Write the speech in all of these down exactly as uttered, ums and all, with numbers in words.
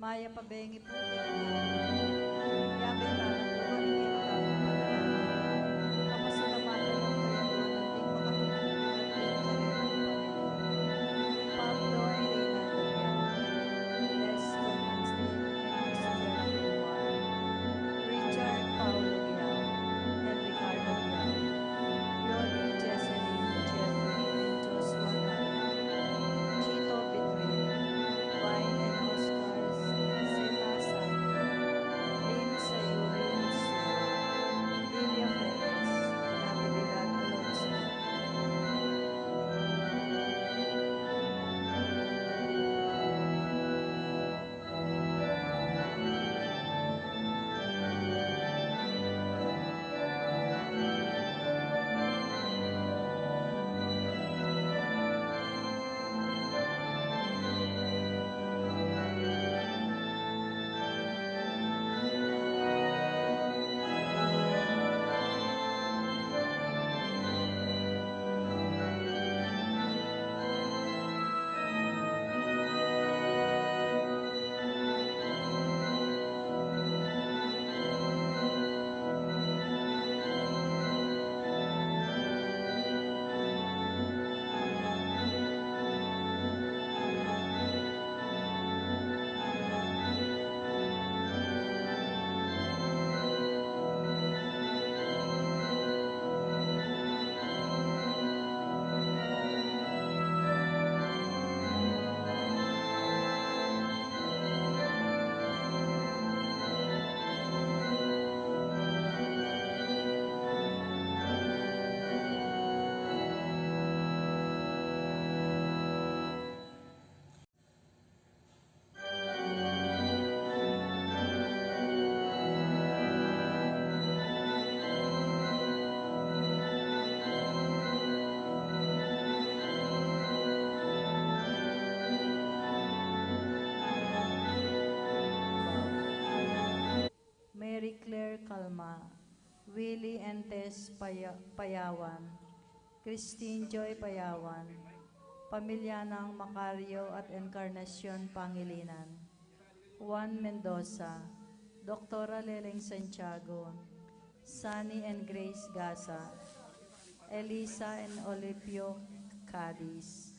Mayap a bengi pu kekayu. Yabe tamu pu karing kekatamung panalangu. Kapasalamatan at kayaduanan ding makatutunan at ding karelang pamilya. Pablo Irene Antonio, Les Constantine and Isabella Vilmar, Richard Paulo Guiao, and Ricardo Guiao, Yoli, Jesselyn, Jeffrey, and Joshua Taya, Chito Between, Vine and Oscar, Zeta Santo, Lynn Sayuri Joshua, Lilia Perez, Natividad Alonso. Mary Claire Calma, Willie and Tess Paya-, Payawan, Christine Joy Payawan, pamilya nang Macario at Encarnacion Pangilinan, Juan Mendoza, Doktora Leleng Santiago, Sunny and Grace Gasa, Elisa and Olipio Cadiz,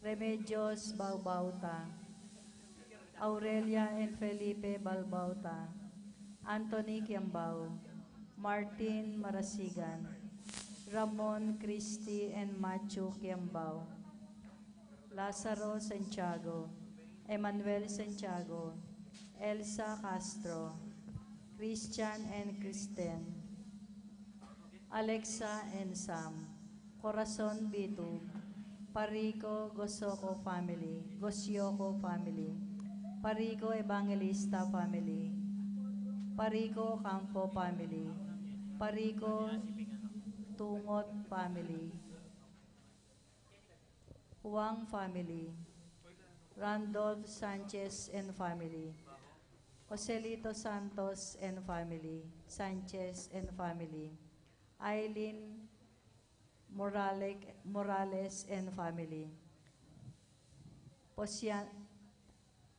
Remedios Baubauta, Aurelia and Felipe Balbauta, Anthony Kiambao, Martin Marasigan, Ramon, Christy, and Machu Kiambao, Lazaro Santiago, Emmanuel Santiago, Elsa Castro, Christian and Kristen, Alexa and Sam, Corazon Bitug, Parico Gosoko family, Gosioko family, Parico Evangelista family, Parico Campo family, Parico Tungot family, Wang family, Randolph Sanchez and family, Joselito Santos and family, Sanchez and family, Eileen Morale-, Morales and family, Posia-,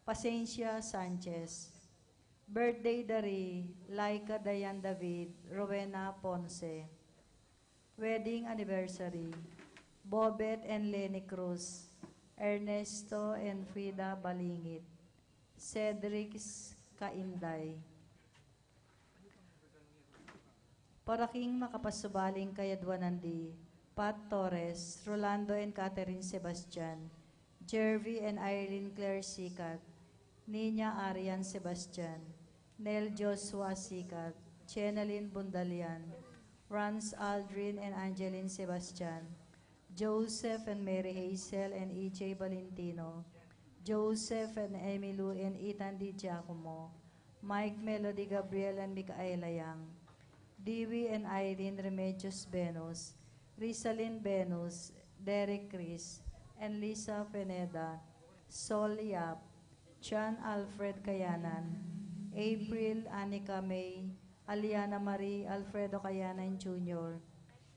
Pasencia Sanchez. Birthday dari Laika Dayan David, Rowena Ponce. Wedding anniversary, Bobet and Lenny Cruz, Ernesto and Frida Balingit, Cedric Kainday. Para king makapasubaling kayadwanan di Pat Torres, Rolando and Catherine Sebastian, Jervy and Irene Claire Sikat, Nina Arian Sebastian, Nel Joshua Sikat, Chenalyn Bundalian, Franz Aldrin and Angeline Sebastian, Joseph and Mary Hazel and E J Valentino, Joseph and Emily and Ethan Di Giacomo, Mike, Melody, Gabriel and Micaela Yang, Dewey and Irene Remedios Venus, Rizalyn Venus, Derek Chris, and Lisa Feneda, Sol Yap, John Alfred Kayanan, April, Anika May, Aliana Marie, Alfredo Kayanan Junior,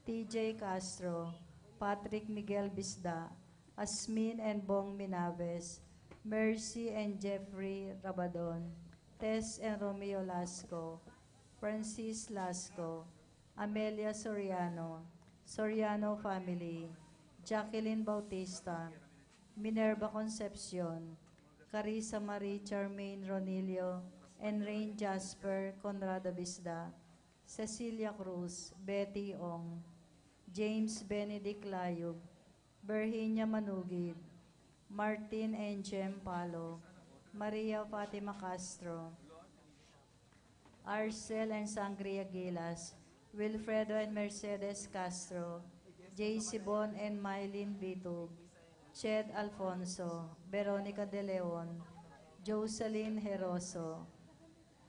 T J Castro, Patrick Miguel Bisda, Asmin and Bong Minaves, Mercy and Jeffrey Rabadon, Tess and Romeo Lasco, Francis Lasco, Amelia Soriano, Soriano family, Jacqueline Bautista, Minerva Concepcion, Carissa Marie Charmaine Ronilio, and Rain Jasper Conrado Bisda, Cecilia Cruz, Betty Ong, James Benedict Layub, Virginia Manugid, Martin and Jem Palo, Maria Fatima Castro, Arcel and Sangria Gilas, Wilfredo and Mercedes Castro, J C Bon and Mylene Bitug, Ched Alfonso, Veronica De Leon, Jocelyn Heroso,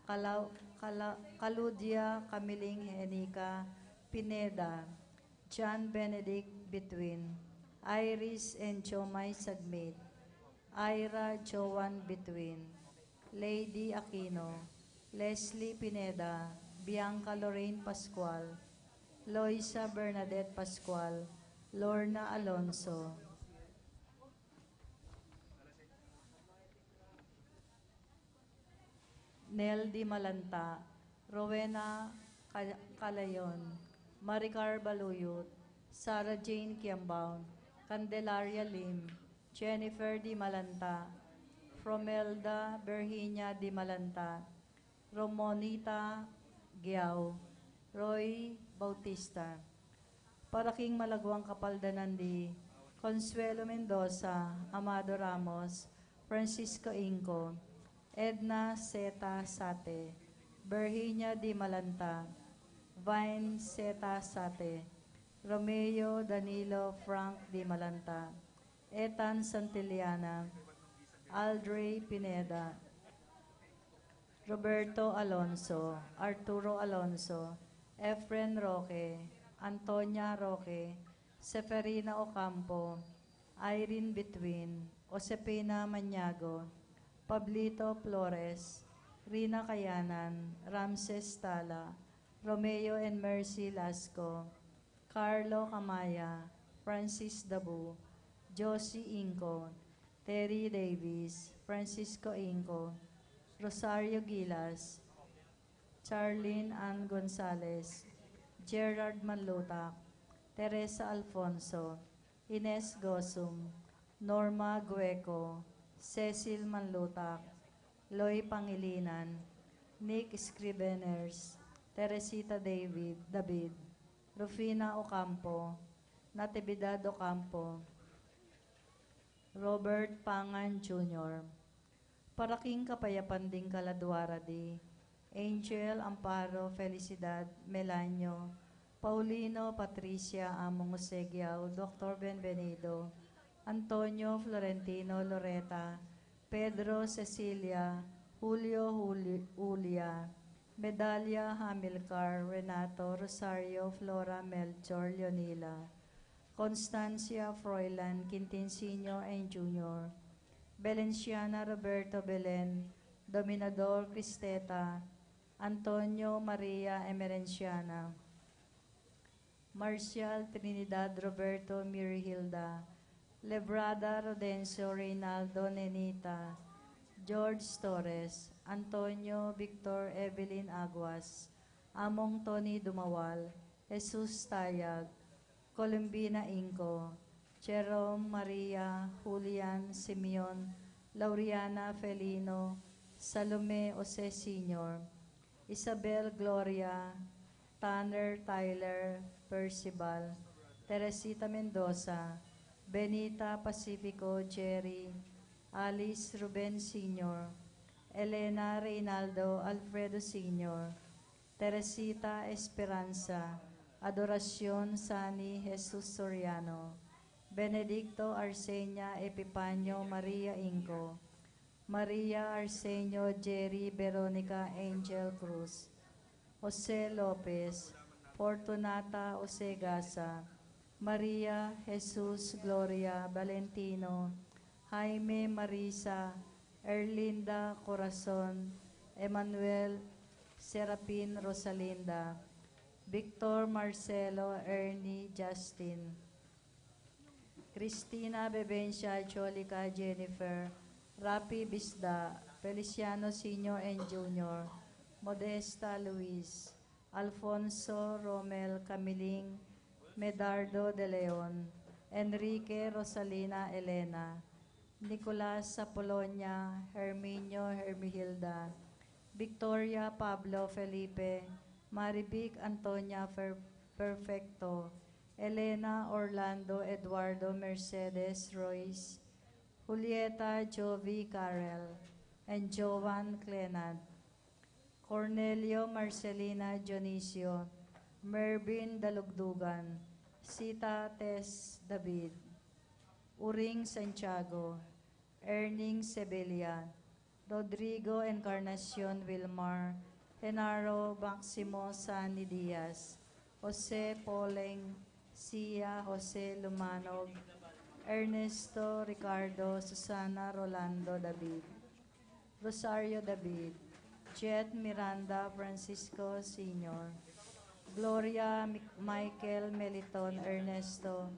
Cala- Cala- Caludia Camiling Henica Pineda, John Benedict Between, Iris and Chomay Sagmit, Ira Joan Between, Lady Aquino, Leslie Pineda, Bianca Lorraine Pascual, Loisa Bernadette Pascual, Lorna Alonso, Nel Di Malanta, Rowena Ca- Calayon, Maricar Baluyut, Sarah Jane Kiambao, Candelaria Lim, Jennifer Di Malanta, Fromelda Virginia Di Malanta, Romonita Giao, Roy Bautista. Para king malaguang kapaldanan di Consuelo Mendoza, Amado Ramos, Francisco Inco, Edna Zeta Sate, Virginia Di Malanta, Vine Zeta Sate, Romeo Danilo Frank Di Malanta, Ethan Santillana, Aldrey Pineda, Roberto Alonso, Arturo Alonso, Efren Roque, Antonia Roque, Seferina Ocampo, Irene Between, Josefina Maniago, Pablito Flores, Rina Kayanan, Ramses Tala, Romeo and Mercy Lasco, Carlo Camaya, Francis Dabu, Josie Inco, Terry Davis, Francisco Inco, Rosario Gilas, Charlene Ann Gonzalez, Gerard Manlutak, Teresa Alfonso, Ines Gosum, Norma Gueco, Cecil Manlutak, Loy Pangilinan, Nick Scriveners, Teresita David, David, Rufina Ocampo, Natividad Ocampo, Robert Pangan Junior. Para king kapayapan ding kaladua ra di Angel Amparo Felicidad Melanio, Paulino Patricia Among Jose Giao, Doctor Benvenido, Antonio Florentino Loreta, Pedro Cecilia, Julio Juli- Julia, Medalia Hamilcar, Renato Rosario, Flora Melchor Leonila, Constancia Froilan, Quintin Senior and Junior, Belenciana Roberto Belen, Dominador Cristeta, Antonio Maria Emerenciana, Marcial Trinidad Roberto Mirihilda, Lebrada Rodencio Reynaldo Nenita, George Torres, Antonio Victor Evelyn Aguas, Among Tony Dumawal, Jesus Tayag, Columbina Inco, Jerome Maria Julian Simeon, Lauriana Felino, Salome Jose Senior, Isabel Gloria, Tanner Tyler Percival, Teresita Mendoza, Benita Pacifico Jerry, Alice Ruben Senior, Elena Reynaldo Alfredo Senior, Teresita Esperanza, Adoracion Sani Jesus Soriano, Benedicto Arsenia Epipanio Maria Inco, Maria Arsenio Jerry Veronica Angel Cruz, Jose Lopez, Fortunata Jose Gasa, Maria Jesus Gloria Valentino, Jaime Marisa, Erlinda Corazon, Emmanuel Serapin Rosalinda, Victor Marcelo Ernie Justin, Cristina Bebencia Cholica Jennifer, Rapi Bisda, Feliciano Senior and Junior, Modesta Luis, Alfonso Romel Camiling, Medardo de Leon, Enrique Rosalina Elena, Nicolas Apolonia, Herminio Hermihilda, Victoria Pablo Felipe, Marivic Antonia Fer-, Perfecto, Elena Orlando Eduardo Mercedes Royce, Julieta Jovi Carrel, and Joan Clenad, Cornelio Marcelina Dionisio, Mervin Dalugdugan, Sita Tess David, Uring Santiago, Erning Sevilla, Rodrigo Encarnacion Wilmar, Genaro Maximo Sani Diaz, Jose Poleng, Sia Jose Lumanog, Ernesto Ricardo, Susana Rolando David, Rosario David, Jet Miranda Francisco Senior, Gloria Mi-, Michael Meliton Ernesto,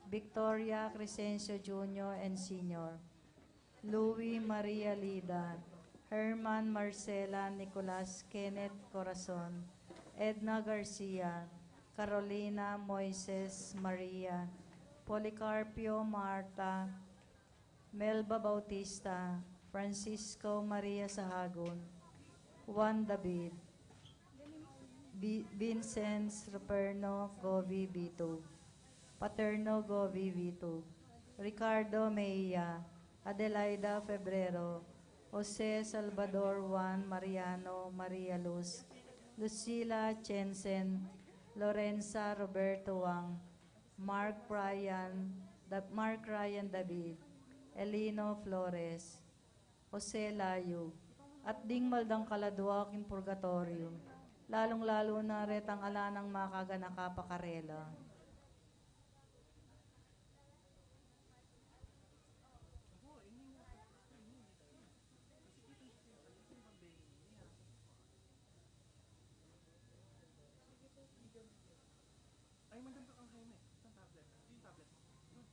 Victoria Crescencio Junior and Senior, Louis Maria Lida, Herman Marcela Nicolas Kenneth Corazon, Edna Garcia, Carolina Moises Maria, Policarpio Marta, Melba Bautista, Francisco Maria Sahagun, Juan David, Bi-, Vincenz Ruperno Govi Bitug, Paterno Govi Bitug, Ricardo Mejia, Adelaida Febrero, Jose Salvador Juan Mariano Maria Luz, Lucila Jensen, Lorenza Roberto Wang, Mark Ryan, Da-, Mark Ryan David, Elino Flores, Jose Layu, at ding maldang kaladua king purgatoryo, lalung-lalu na retang ala nang makaganaka pa karela. Ay, mandun ka kang Jaime. Isang tablet. Yung tablet mo. Yun.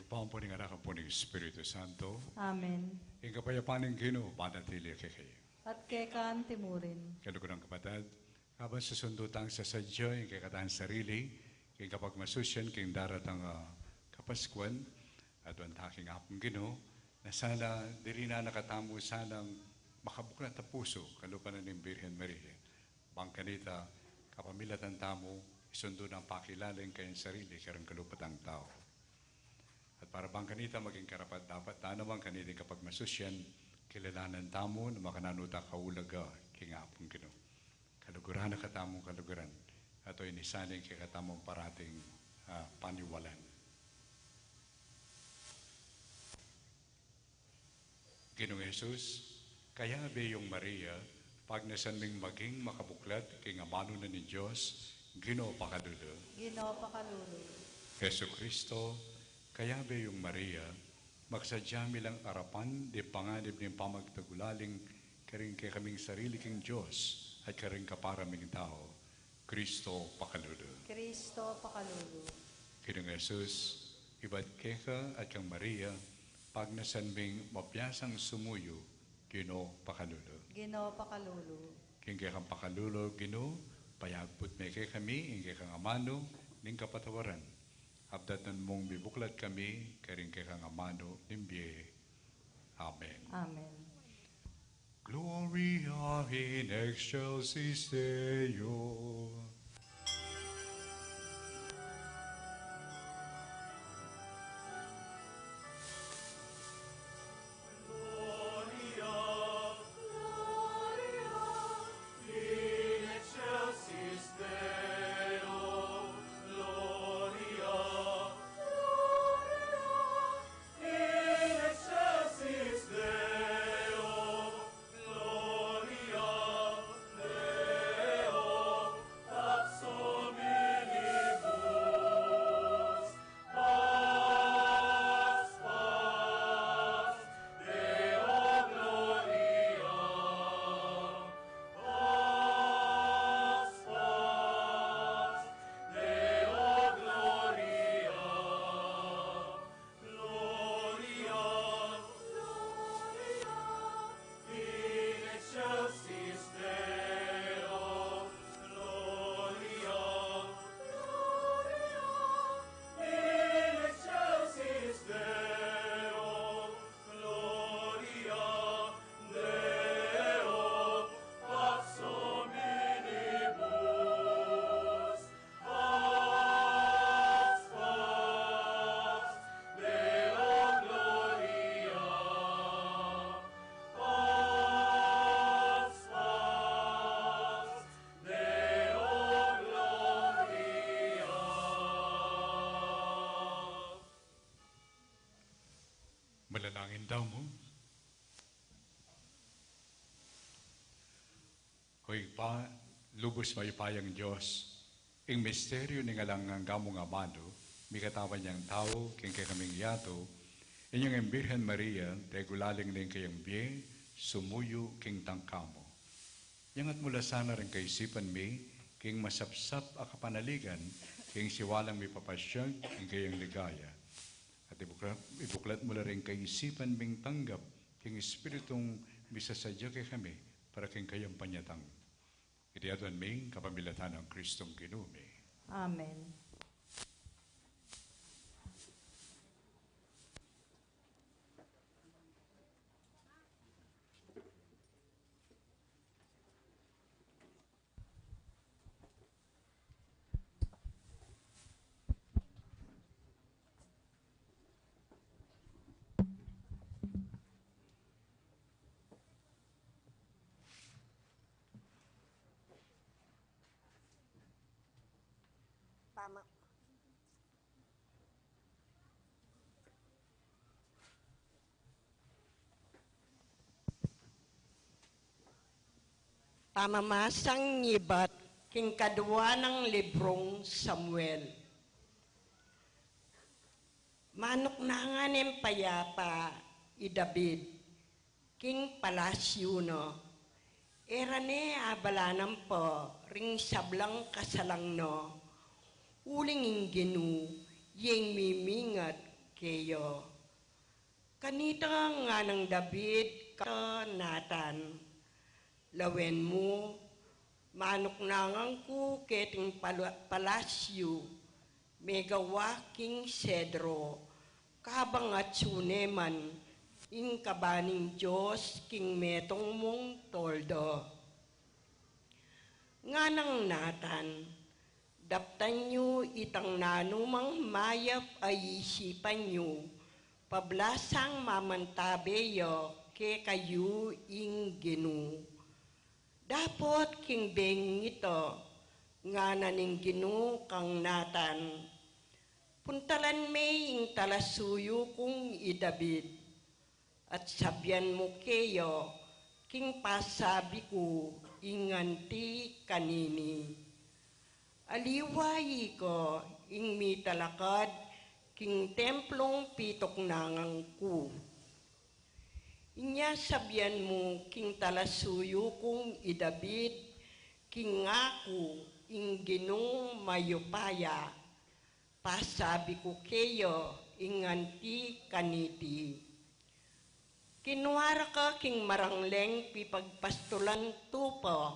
Pampuning Anak ampon ning Espiritu Santo. Amen. Ing kapayapan ning Ginu manatili kekayu. At keka antimurin. Kaluguran, kapatad, kabang susundu tang sasadya ing kekatang sarili king kapagmasusian king daratang, ah, Kapaskuan, aduan ta king Apung Ginu, na sana dirinan na katamu sanang makabuklat a pusu kalupa na ning Birhen Maria. Bang kanita, kapamilatan tamu, isundu nang pakilala ing kayang sarili kareng kalupa tang tau. At para bang kanita maging karapat-dapat ta naman kanita ing kapagmasusian, kilalanan tamu na makananu ta kaulaga king Apung Ginu. Kaluguran na katamu, kaluguran. At o ini sana ing kekatamung parating, ah, paniwalan. Ginung Jesus, kayabe yung Maria, pagnasan ming maging makabuklat king amanu na ning Dios, Ginu pakalulu. Ginu pakalulu. Jesucristo, kayabe yung Maria, magsadya mi lang arapan ding panganib ning pamagtagulaling karing kekaming sarili king Dios at karing kapara ming tau, Cristo pakalulu. Cristo pakalulu. Ginung Jesus, ibat keka at kang Maria, pagnasan ming mabiasang sumuyu, Ginu pakalulu. Ginu pakalulu. King kekang pakalulu, Ginu, payagput me kekami ing kekang amanu ning kapatawaran. Apdatan mung mibuklat kami karing kekang amanu ning bie. Amen. Amen. Gloria in excelsis Deo. In excelsis Deo, gloria Deo, pax hominibus, pax, pax, Deo gloria, pax, pax, Deo gloria. Gloria, gloria, in excelsis Deo. Gloria, gloria, in excelsis Deo. Gloria Deo, pax hominibus. Pax, pax, Deo gloria. Pax, pax, Deo gloria. Manalangin tamu. O Ibpa, lubus mayupayang Dios, ing misteryu ning alang angga mung amanu, mikatawan yang tau king kekaming yatu, inyang ing Birhen Maria, tegulaling ning kayang bie, sumuyu king tangka mu. Iyangat mu la sana ring kaisipan mi king masapsap a kapanaligan, king siwalang mipapasyag king kayang ligaya. At ibukla-, ibuklat mu la ring kaisipan ming tanggap king Espiritung misasadya kekami para king kayang panyatang. Iti aduan mi kapamilatan nang Kristong Ginu mi. Amen. Pama-, Pamamasang ibat king kadua nang librung Samuel. Manuknangan ing payapa i David king palasyu na, e ra ne abalanan pa ring sablang kasalang na, uling ing Ginu ya ing mimingat keya. Kanita nganang David kang Natan, lawen mu, manuknangan ku keting pala-, palasyu megawa king sedro, kabang atsu ne man ing kaba ning Dios king metung mung toldo. Nganang Natan, daptan yu itang nanumang mayap a isipan yu, pablasang mamantabe ya kekayu ing Ginu. Dapot king beng ita, ngana ning Ginu kang Natan, puntalan me ing talasuyu kung i David, at sabian mu keya king pasabi ku ing anti kanini. Aliwa ika ing mitalakad king templung pituknangan ku. Inya sabian mu king talasuyu kung i David, king aku ing Ginung mayupaya, pasabi ku keya ing anti kaniti. Kinua ra ka king marangleng pipagpastulan tupa,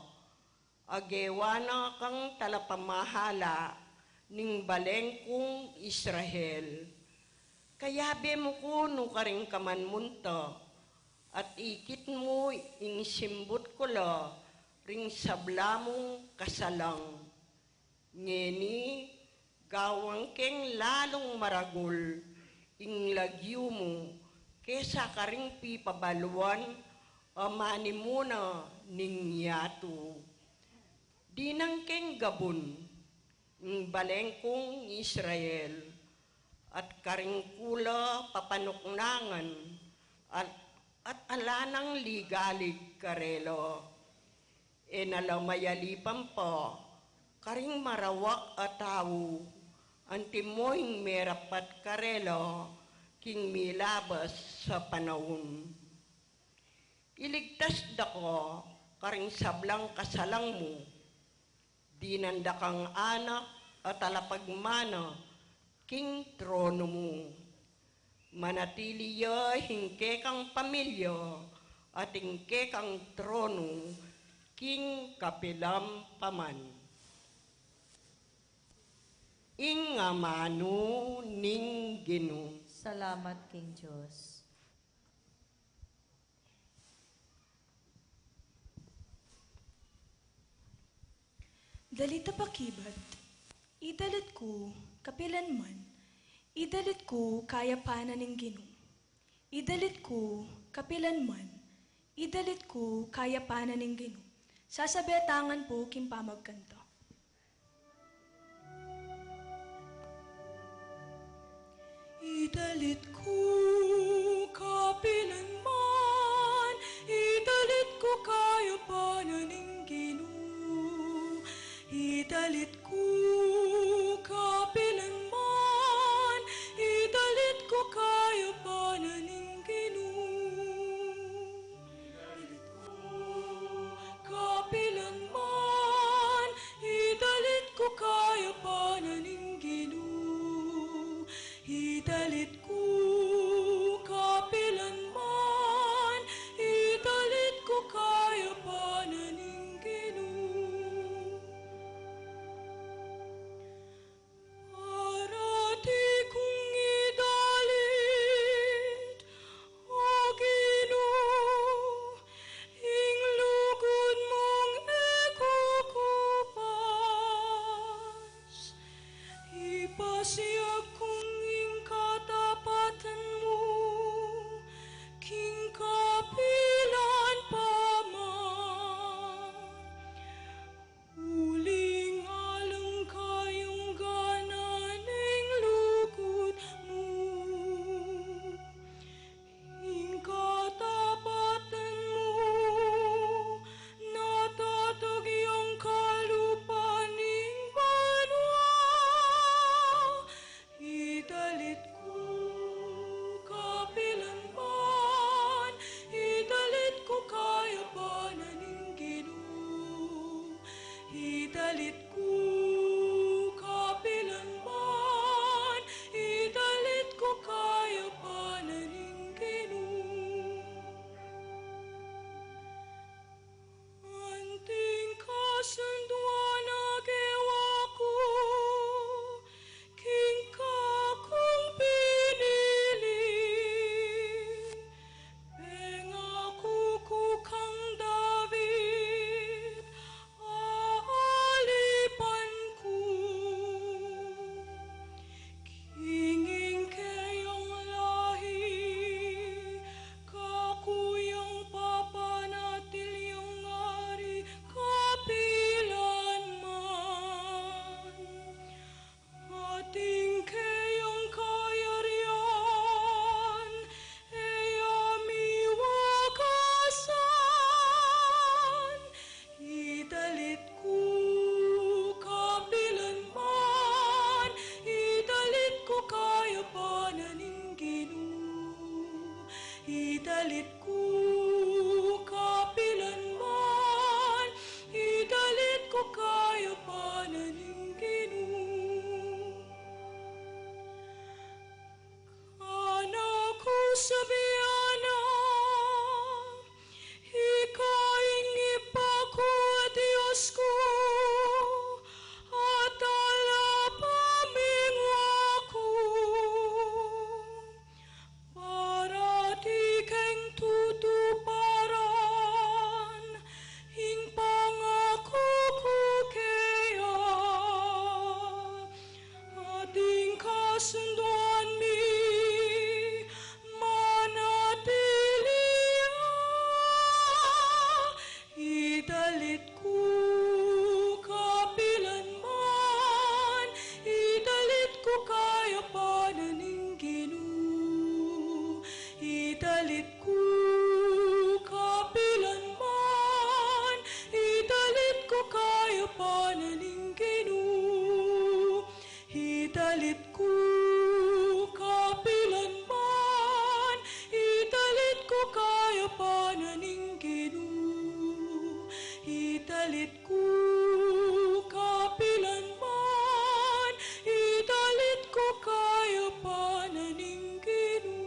a gewa na kang talapamahala ning baleng kung Israel. Kayabe mu ku nu karin ka man munta, at ikit mu ing simbut ku la ring sabla mung kasalang. Ngeni, gawan keng lalung maragul ing lagyu mu kesa karing pipabaluan a manimuna ning yatu. Dinan keng gabun ing baleng kung Israel, at karing ku la papanuknangan, at, at ala nang ligalig karela. E na la mayalipan pa karing marawak a tau, antimo ing merapat karela king milabas a panaun. Iligtas da ka karing sablang kasalang mu, dinan da kang anak a talapagmana king tronu mu. Manatili ya ing kekang pamilya at ing kekang tronu king kapilan pa man. Ing amanu ning Ginu. Salamat king Dios. Dalit a pakibat, idalit ku kapilan man, idalit ku kayapan na ning Ginu. Idalit ku kapilan man, idalit ku kayapan na ning Ginu. Sasabetan pu king pamagkanta. Idalit ku kapilan man, idalit ku kayapan na ning Ginu. Idalit ku kapilan man, idalit ku kayapan na ning Ginu. Kapilan man, idalit ku kayapan na ning Ginu. Idalit ku kapilan man, idalit ku kayapan na ning Ginu. Parati kung idalit, O Ginu, ing lugud mung e kukupas. Ipasiag kung ing katapa dalit ku kapilan man, idalit ku kayapan na ning Ginu. Kanaku sabian na, ika ing Ibpa ku, Dios ku, at talapamingwa ku. Parati keng tutuparan ing pangaku ku keya, at ing kasunduan mi manatili ya. Idalit ku kapilan man, idalit ku kayapan na ning Ginu. Idalit ku kapilan man, idalit ku kayapan na ning Ginu. Idalit ku kapilan man, idalit ku kayapan na ning Ginu. Idalit ku kapilan man, idalit ku kayapan na ning Ginu.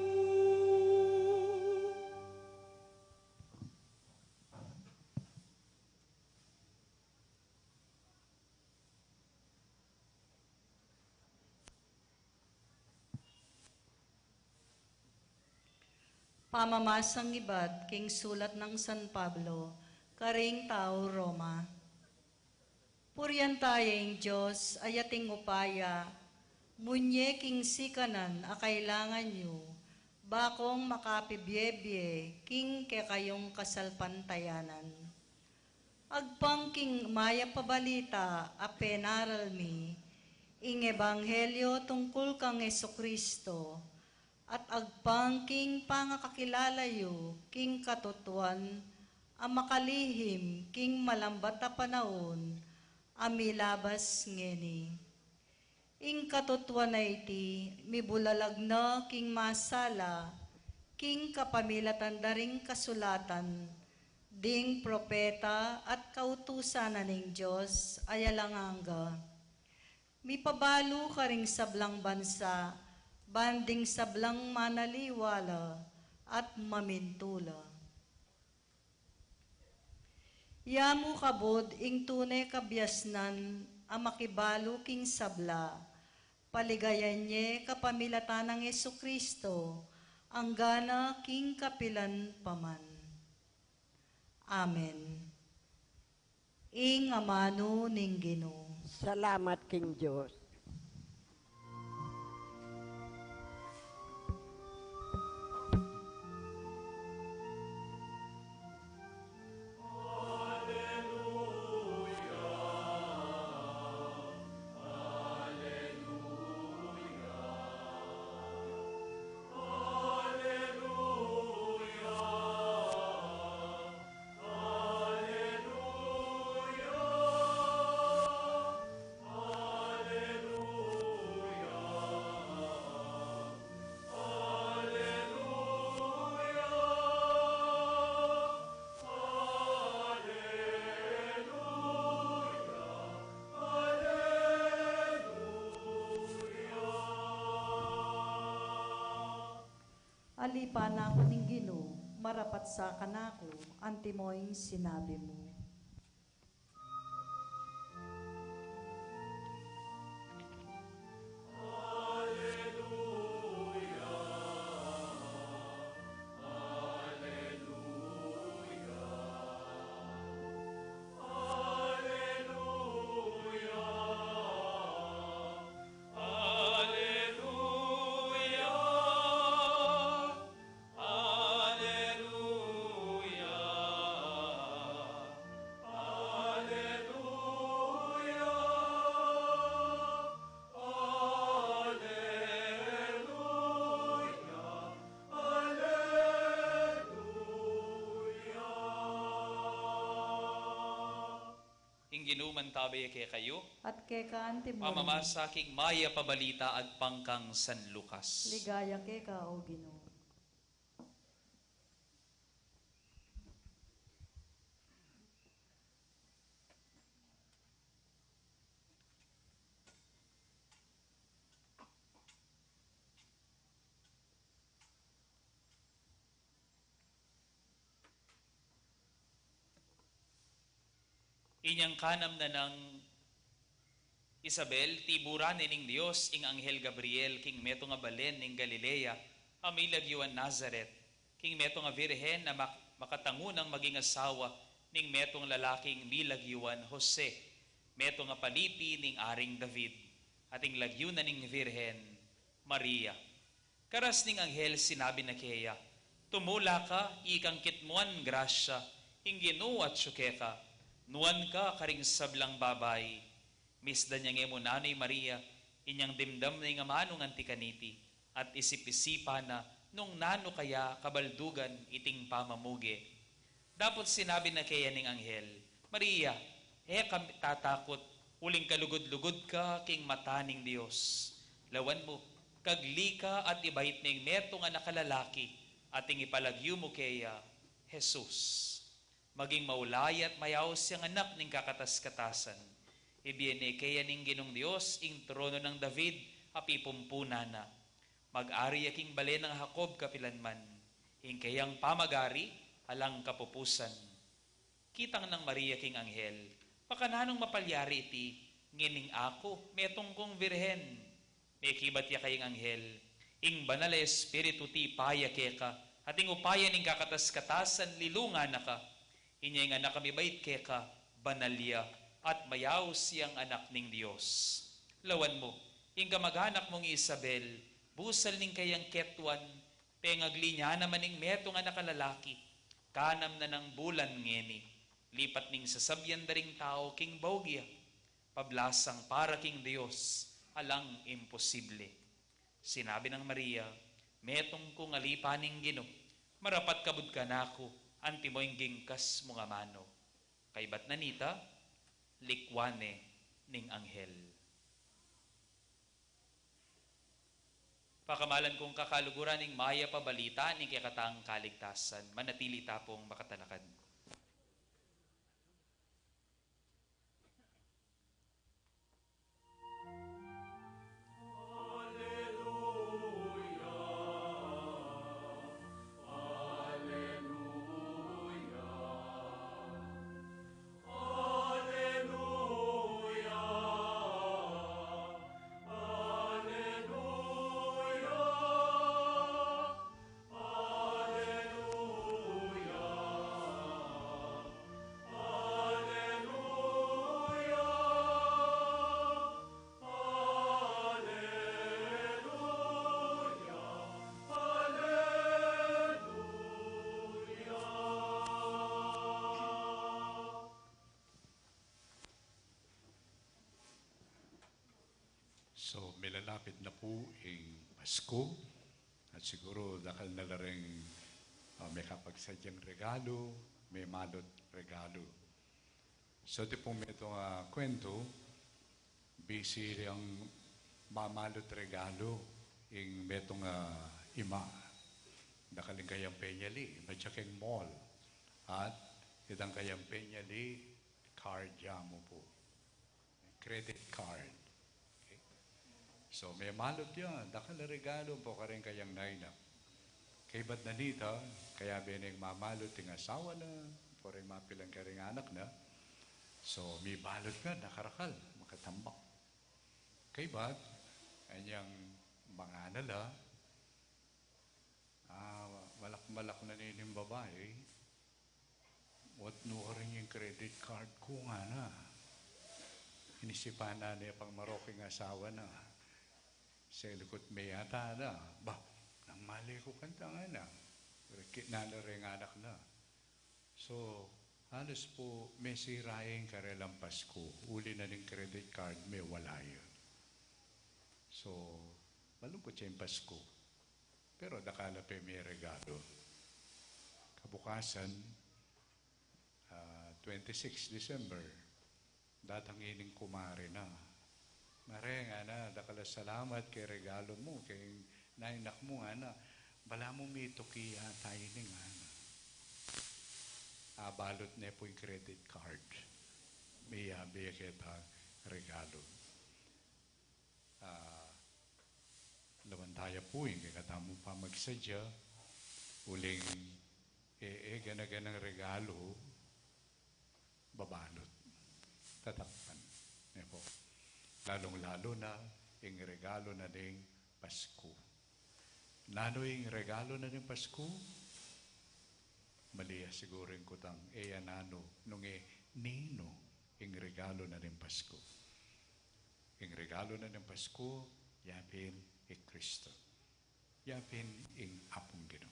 Pamamasang ibat king sulat nang San Pablo karing tau Roma. Purian taya ing Dios a ating upaya, munye king sikanan a kailangan yu, bakong makapibie-bie king kekayung kasalpantayanan. Agpang king mayap a balita a penaral mi, ing ebanghelyo tungkul kang Jesucristo, at agpang king pangakakilala yu king katutuan a makalihim king malambat a panaun a milabas ngeni. Ing katutuan a iti mibulalag na king masala king kapamilatan da ring kasulatan, ding propeta at kautusan na ning Dios a alang angga. Mipabalu karing sablang bansa, ban ding sablang manaliwa la at mamintu la. Ya mu kabud ing tune kabiasnan a makibalu king sabla, paligayan ye kapamilatan nang Jesucristo, anggana king kapilan pa man. Amen. Ing amanu ning Ginu. Salamat king Dios. Alipan na ku ning Ginu, marapat sa kanaku, antimo ing sinabi mu. Aleluya, aleluya, aleluya, aleluya, aleluya. Ing Ginu mantabe ya kekayu. At keka antimurin. Pamamasa king mayap a balita agpang kang San Lucas. Ligaya keka, O Ginu. Inyang kanam na nang Isabel, tiburan ne ning Dios ing anghel Gabriel king metung a balen ning Galilea, a milagyuan Nazaret, king metung a birhen a mak-, makatangunang maging asawa ning metung lalaking milagyuan Jose, metung a palipi ning Aring David, at ing lagyu na ning birhen, Maria. Karas ning anghel sinabi na keya, "Tumula ka, ikang kitmuan grasya, ing Ginu atyu keka, nuan ka karing sablang babai." Misdan ya nge mu nanu i Maria, inyang dimdam na ing amanung anti kaniti, at isip-isipan na nung nanu kaya kabaldugan iting pamamuge. Dapot sinabi na keya ning anghel, "Maria, e ka tatakut, uling kalugud-lugud ka king mata ning Dios. Lawan mu, kagli ka at ibait me ing metung a anak a lalaki, at ing ipalagyu mu keya, Jesus. Maging maulaya at mayaus yang anak ning kakatas-katasan. Ibie ne keya ning Ginung Dios ing trono nang David a pipumpunan na. Mag-ari ya king bale nang Jacob kapilanman. Ing keyang pamag-ari alang kapupusan." Kitang nang Maria king anghel, "Makananung mapalyari iti, ngening aku metung kung birhen?" Mekibat ya kayang anghel, "Ing Banal a Espiritu tipa ya keka, at ing upaya ning kakatas-katasan lilungan na ka. Inya ing anak a mibait keka, banal ya, at mayaus yang anak ning Dios. Lawan mu, ing kamag-anak mung Isabel, busal ning keyang ketwan, pengagli na naman ing metung a anak a lalaki, kanam na nang bulan ngeni, lipat ning sasabyan da ring tau king baug ya. Pablasang para king Dios, alang imposible." Sinabi nang Maria, "Metung kung alipan ning Ginu, marapat kabud kanaku, antimo ing gingkas mung amanu." Kaybat na nita, likwan ne ning anghel. Pakamalan kung kakaluguran, ing mayap a balita ning kekatang kaligtasan, manatili ta pung makatalakad. So, milalapit na pu ing Pasko, at siguru dakal na la ring, ah, mekapagsadyang regalu, memalut regalu. So, iti pung metung a kwentu, bisi yang mamalut regalu ing metung a ima. Dakal ing kayang penyali, matsa keng mall. At itang kayang penyali, card ya mu pu. Credit card. Okay? So, memalut ya, dakal a regalu pu karing kayang nainak. Kaybat na nita, kayabe neng mamalut ing asawa na, pu ring mapilan karing anak na. So, mibalut nga, nakarakal, makatambak. Kaybat, anyang mangana la, ah, malak-malak na nining babai, "Wat nu karin ing credit card ku?" ngana. Inisipan na ne pang marok ing asawa na. Selikut me yata da. "Ba, nang mali ku kanta," ngana. Rikit na la reng anak na. So, halos pu mesira ing karelang Pasko. Uli na ning credit card, mewala ya. So, malungkut ya ing Pasko. Pero dakal a pe meregalu. Kabukasan, ah, twenty-six December, datang ining kumare na. "Mare," ngana, "dakal a salamat keng regalu mu, keng nainak mu," ngana. "Balamu mituki yata ini," ngana. Abalut ne pu ing credit card. Miyabe ya ketang regalu. Ah, lawan taya pu ing kekatamung pamagsadya, uling e, e gana-ganang regalu, babalut. tatakpan. Ne po? Lalung-lalu na ing regalo na ning Pasku. Nanu ing regalo na ning Pasku? Mali ya siguru ing kutang, e ya nanu, nung e ninu ing regalo na ning Pasku. Ing regalo na ning Pasku, ya pin i Kristo. Ya pin ing Apung Ginu.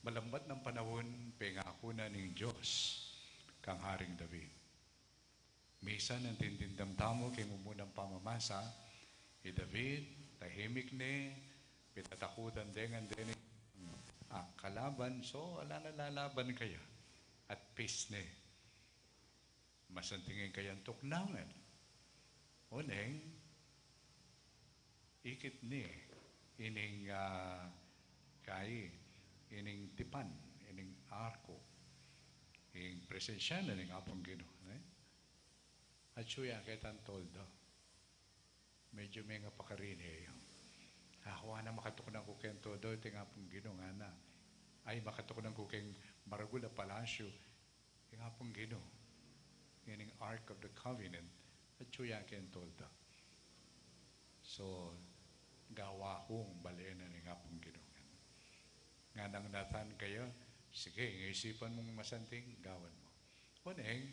Malambat nang panaun, pengaku na ning Dios kang Haring David. Misan nung tindindam tamu king mumunang pamamasa, i David, tahimik ne, pitatakutan de ngan deni, ah, kalaban, so, ala na lalaban kaya. At peace ne. Masanting ing kayang tuknangan. Oneng, ikit ne ining, ah, kai, ining tipan, ining arko, ing presensya na ning Apung Ginu, ne? Atsu ya ketang tolda. Medyu menga pakarin e. Aku, ana, makatuknang ku keng tolda, ing Apung Ginu, ngana. Ay, makatuknang ku keng maragul a palasyu, ing Apung Ginu, ngening Ark of the Covenant, atsu ya keng tolda. So, gawa kung bale na ning Apung Ginu. Nganang Nathan kaya, sige, ing isipan mung masanting, gawan mu. Oneng,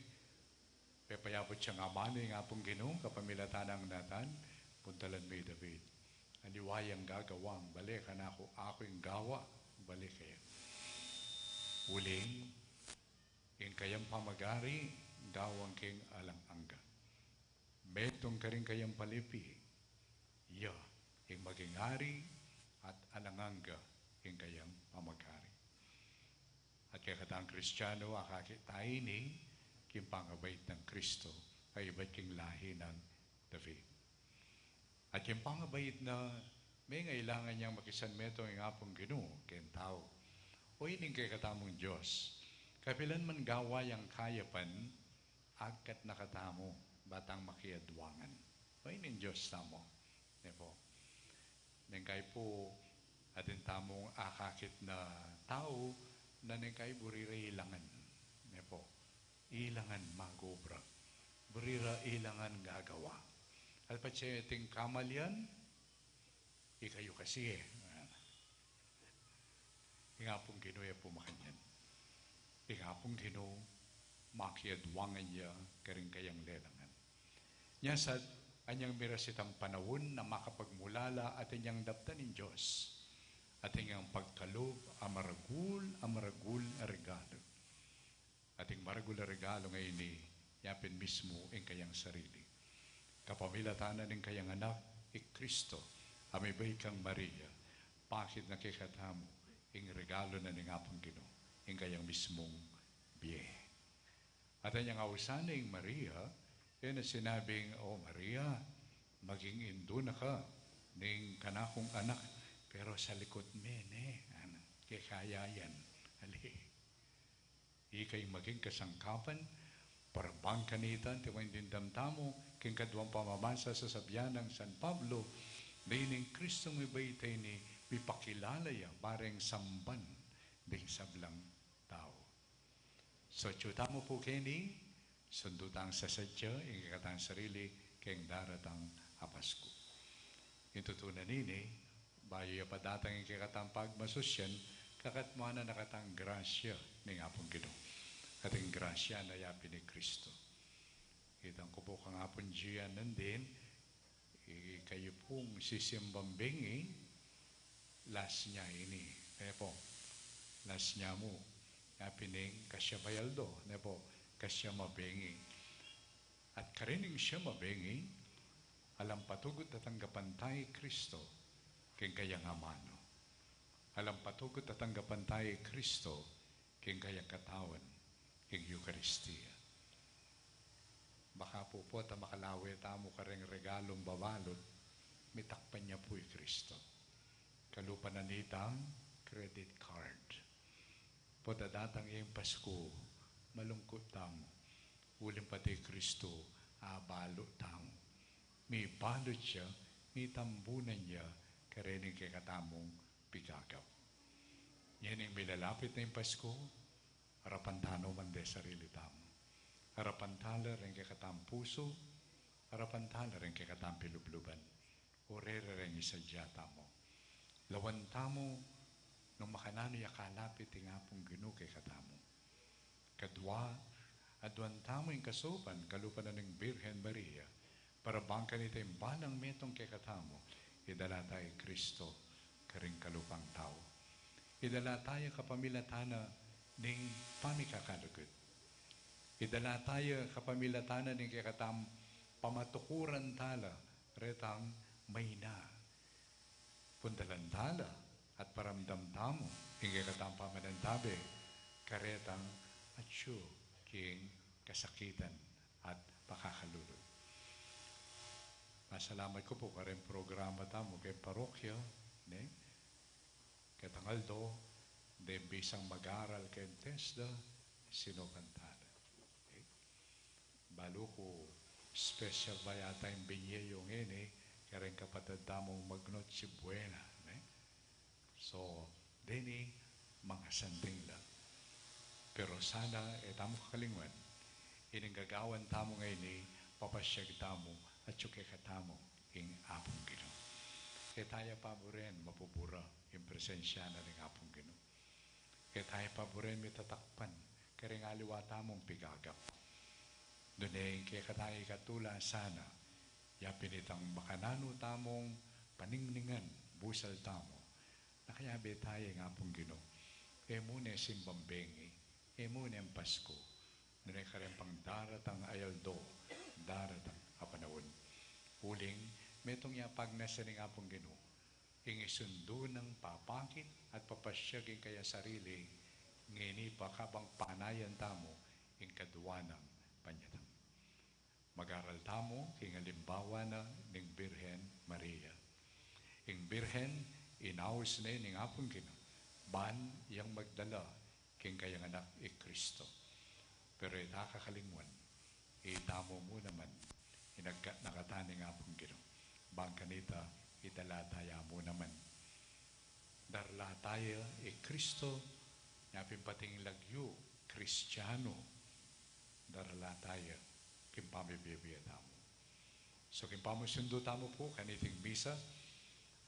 pepayabut yang amanu ing Apung Ginu, kapamilatan nang Nathan, puntalan me i David. Aliwa yang gagawang bale kanaku, aku ing gawa bale kaya. Uling, ing kayang pamagari, gawang king alang angga. Metung karing kayang palipi, ya ing maging ari, at alang angga ing kayang pamagari. At kekatang Kristianu, akakit ta ini king pangabait nang Kristo, kaybat king lahi nang David. At king pangabait na, mengailangan yang makisanmetung ing Apung Ginu keng tau. O ining kekatamung Dios, kapilan man gawa yang kayapan, agkat na katamu, ba tang makiadwangan. O ining Dios tamu, ne po? Neng kai pu, atin tamung akakit na tau, na neng kai buri ra ilangan, ne po? Ilangan magobra. Buri ra ilangan gagawa. At patse ating kamalian, ikayu kasi e. Ing Apung Ginu e pu makanyan. Ing Apung Ginu, makiadwangan ya karing kayang lelangan. Nya sa anyang miras itang panaun na makapagmulala, atin yang daptan ning Dios, atin yang pagkalub a maragul, a maragul a regalo. Ating maragul a regalo ngeni, yapin mismu ing kayang sarili. Kapamilatan na ning kayang anak, i Kristo, a mibait kang Maria, pakit na kekatamu ing regalo na ning Apung Ginu, ing kayang mismung bie. At anyang ausan na ing Maria, e na sinabing, "O Maria, maging indu na ka ning kanakung anak," pero sa likut me ne, ana, kekaya yan. Ali. Ika ing maging kasangkapan, para bang kanita, anti mo ing dimdam tamu, king kaduang pamamasa, sasabian nang San Pablo, na ining Kristong mibait a ini, mipakilala ya, bareng samban ding sablang tau. So, atyu tamu pu keni, sundu tang sasadya ing kekatang sarili keng daratang a Pasku. Ing tutunan nini, bayu ya pa datang ing kekatang pagmasusyan, kakatmuan na katang grasya ning Apung Ginu. At ing grasya na yapin i Kristo. Itang ku pu kang Apung Gian nandin, ikayu pung sisimbang bengi, las nya ini. E po, las nya mu. Yapin ing kasiam a aldo, ne po, kasiam a bengi. At karin ing siam a bengi, alang patugut a tanggapan ta i Kristo king kayang amanu. Alang patugut a tanggapan ta i Kristo king kayang katawan, king Eukaristia. Baka pu, pota makalawe tamu kareng regalung babalut, mitakpan ya pu i Kristo. Kalupa na nitang credit card. Pota datang ing Pasku, malungkut tamu. Uling pati Kristo, abalu tamu. Mibalut ya, mitambunan ya, kareng kekatamung pigagap. Ngening milalapit na ing Pasku, arapan tanu man de sarili tamu. Arapan tala reng kekatang pusu, arapan tala reng kekatang pilubluban. O rere reng isadya tamu. Lawan tamu nung makananu ya kalapit ing Apung Ginu kekatamu. Kadua, aduan tamu ing kasaupan kalupa na ning Birhen Maria, para bang kanita ing balang metung kekatamu, idala taya i Kristo karing kalupang tau. Idala taya kapamilatan na ning pamikakalugud. Idala taya kapamilatan na ning kekatang pamatukuran tala retang maina. Puntalan tala at paramdam tamu ing kekatang pamanantabe karetang atyu king kasakitan at pakakalulu. Masalamat ku pu kareng programa tamu keng parokya, ne? Ketang aldo, deng bisang mag-aral keng TESDA, sinukan tala. Okay? Balu ku special ba yata ing binye yu ngeni kareng kapatad tamung mag-Noche Buena, ne? So, deni mangasanting la. Pero sana e tamu kakalingwan, ining gagawan tamu ngeni, papasyag tamu atyu kekatamu ing Apung Ginu. E taya paburen mapubura ing presensya na ning Apung Ginu. E taya paburen mitatakpan kareng aliwa tamung pigagap. Nune ing kekatang ikatula sana, yapin itang makananu tamung paningningan, busal tamu na kayabe taya ing Apung Ginu. E mu ne simbang bengi, e mu ne Pasku, nune kareng pang daratang a aldo, daratang a panaun. Uling metung ya pagnasan ning Apung Ginu, ing isundu nang papakit at papasyag ing kayang sarili, ngeni pa kabang panayan tamu ing kadua nang panyatang. Mag-aral tamu king alimbawa na ning Birhen Maria. Ing Birhen, inaus ne ning Apung Ginu ban yang magdala king kayang anak i Kristo. Pero e ta kakalingwan, itamu mu naman, inagkat na katamu ning Apung Ginu. Bang kanita, idala taya mu naman. Darla taya i Kristo, nyapin pating lagyu Kristiyanu, darla taya king pamibie-bie tamu. So, king pamusundu tamu pu kaniting misa,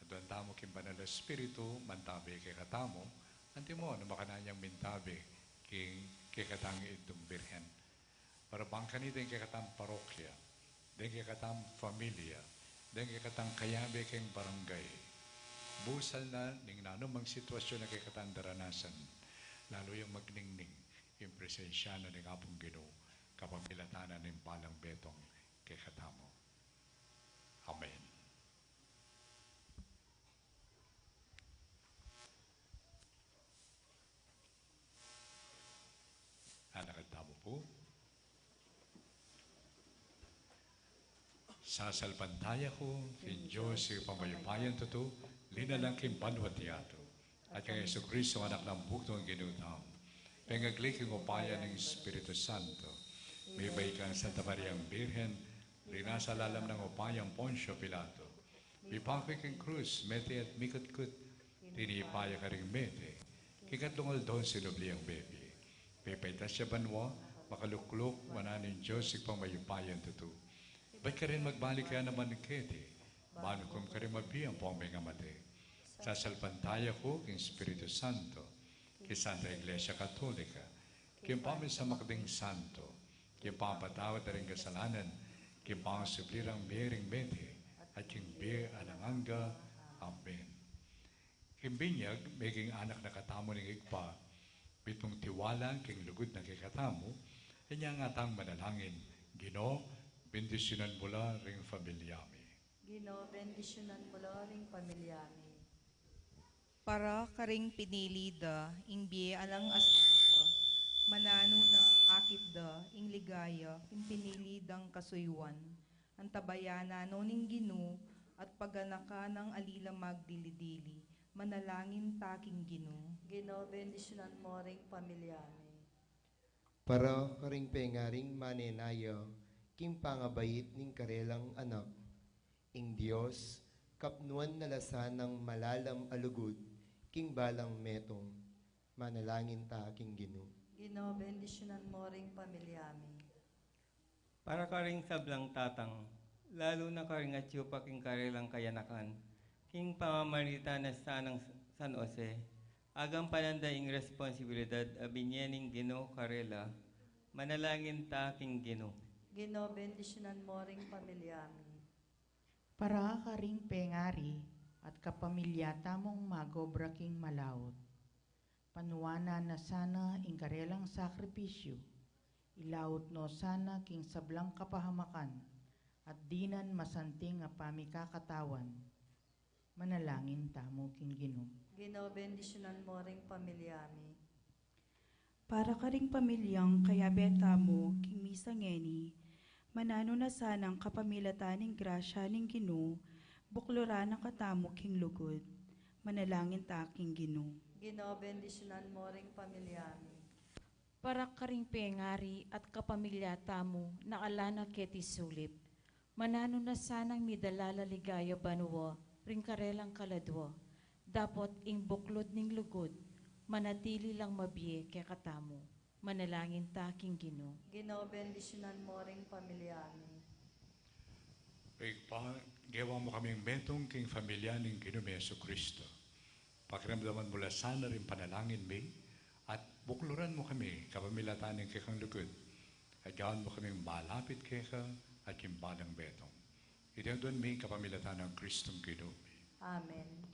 aduan tamu king Banal a Espiritu, mantabe kekatamu, antimo nung makananu yang mintabe king kekatang Indung Birhen. Para bang kanita ing kekatang parokya, deng kekatang familia, deng kekatang kayabe keng barangay, busal na ning nanumang sitwasyun a kekatang daranasan, lalu yang magningning ing presensya na ning Apung Ginu, kapamilatan na ning balang metung kekatamu. Amen. Anakan tamu pu. Sasalpantaya ku king Dios, Ibpang mayupayang tutu, linalang king banua at yatu, at kang Jesucristo, Anak nang bugtung a Ginu tamu, pengagli king upaya ning Espiritu Santo, mibait kang Santa Mariang Birhen, linasa lalam nang upayang Poncio Pilato, mipaku king krus, mete at mikutkut, tinipa ya karing mete, king katlung aldo sinubli yang mebie, pepaitas ya banua, makalukluk wanan ning Dios Ibpang mayupayang tutu. Ibat karin magbalik ya naman keti, ban hukum karing mabie ampong mengamate. Sasalpantaya ku king Espiritu Santo, king Santa Iglesia Katolika, king pamisamak ding santo, king pamapatawad da ring kasalanan, king pangasubli rang mie ring mete, at king bie alang angga. Amen. King binyag, meging anak na katamu ning Ibpa, mitmung tiwala king lugud na kekatamu, inya ngatang manalangin, Ginu, bendisyunan mu la ring pamilya mi. Ginu, bendisyunan mu la ring pamilya mi. Para karing pinili da ing bie alang asawa, mananu na akit da ing ligaya king pinili dang kasuyuan. Antabayanan no ning Ginu at paganakan nang ali la magdili-dili, manalangin ta king Ginu. Ginu, bendisyunan mu ring pamilya mi. Para karing pengaring manenaya king pangabait ning karelang anak, ing Dios kapnuan na la sanang malalam a lugud king balang metung, manalangin ta king Ginu. Ginu, bendisyunan mu ring pamilya mi. Para karing sablang tatang, lalu na karing atyu pa king karelang kayanakan, king pamamarita na sanang San Jose, agampanan da ing responsibilidad a binie ning Ginu karela, manalangin ta king Ginu. Ginu, bendisyunan mo ring pamilya mi. Para karing pengari at kapamilya tamung magobra king malaut. Panuanan na sana ing karelang sakripisyu, ilaut no sana king sablang kapahamakan, at dinan masanting a pamikakatawan. Manalangin tamu king Ginu. Ginu, bendisyunan mo ring pamilya mi. Para karing pamilyang kayabe tamu king misa ngeni, mananu na sanang kapamilatan ning grasya ning Ginu, bukluran na katamu king lugud. Manalangin ta king Ginu. Ginu, bendisyunan mo ring pamilya mi. Para karing pengari at kapamilya tamu na ala na keti sulip, mananu na sanang midala la ligaya banua ring karelang kaladua, dapot ing buklud ning lugud manatili lang mabie kekatamu. Manalangin ta king Ginu. Ginu, bendisyunan mo ring pamilya mi. Ibpa, gewa mu kaming metung king pamilya ning Ginu ming Jesucristo. Pakiramdaman mu la sana ring panalangin mi, at bukluran mu kami kapamilatan ning kekang lugud, at gawan mu kaming malapit keka at king balang metung. Iti adwan mi kapamilatan nang Kristong Ginu mi. Amen.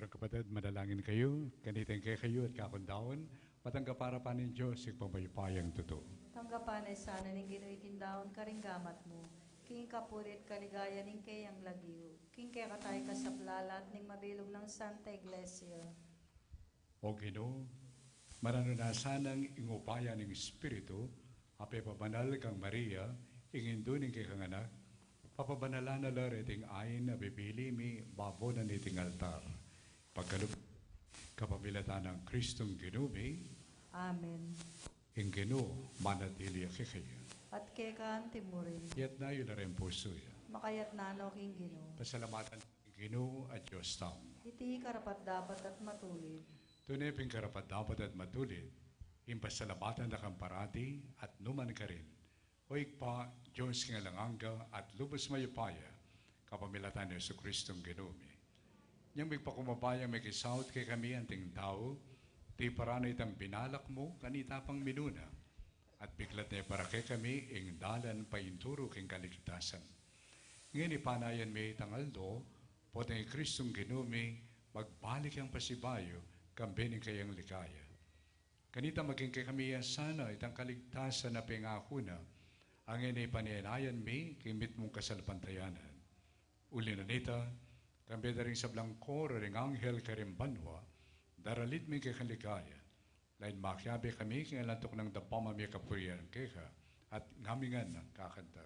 Kapatad, manalangin kayu, kanita ing kekayu at kaku ngan, matanggap ya ning Dios, Ibpang mayupayang tutu. Tanggapan na sana ning Ginu iting daun karing gamat mu, king kapurian at kaligayan ning keyang lagyu, king kekatamu ing kasaplalan at ning mabilug nang Santa Iglesia. O Ginu, maranu na sanang ing upaya ning Espiritu, a pepabanal kang Maria, ing indu ning kekang Anak, papabanalan na la reting ain a bibili mi babo na niting altar. Pagkalub, kapamilatan nang Kristong Ginu mi. Amen. Ing Ginu manatili ya kekayu. At keka anti mu rin. Itas yu la ring pusu yu. Makatas na no king Ginu. Pasalamatan ing Ginu a Dios tamu. Iti karapat-dapat at matulid. Tune pin karapat-dapat at matulid, ing pasalamatan da kang parati at nu man karin, O Ibpa, Dios king alang angga at lubus mayupaya, kapamilatan nang Jesucristong Ginu mi. Inyang migpakumbaba yang mekisaut kekami anting tau, tiparan na itang binalak mu kanita pang minuna, at biklat na para kekami ing dalan paintulu king kaligtasan. Ngeni panayan mi itang aldo, potang i Kristong Ginu mi, magbalik yang pasibayu, kambe ning kayang ligaya. Kanita maging kekami ya sana itang kaligtasan a pengaku na, a ngeni panayan mi king mitmung kasalpantayanan. Uli na nita, kambe da ring sablang koro ring anghel karing banua, daralit mi ing kekang ligaya, lain makiabe kami king alang tuknang dapam a mie kapurian keka, at ngamingan nang kakanta.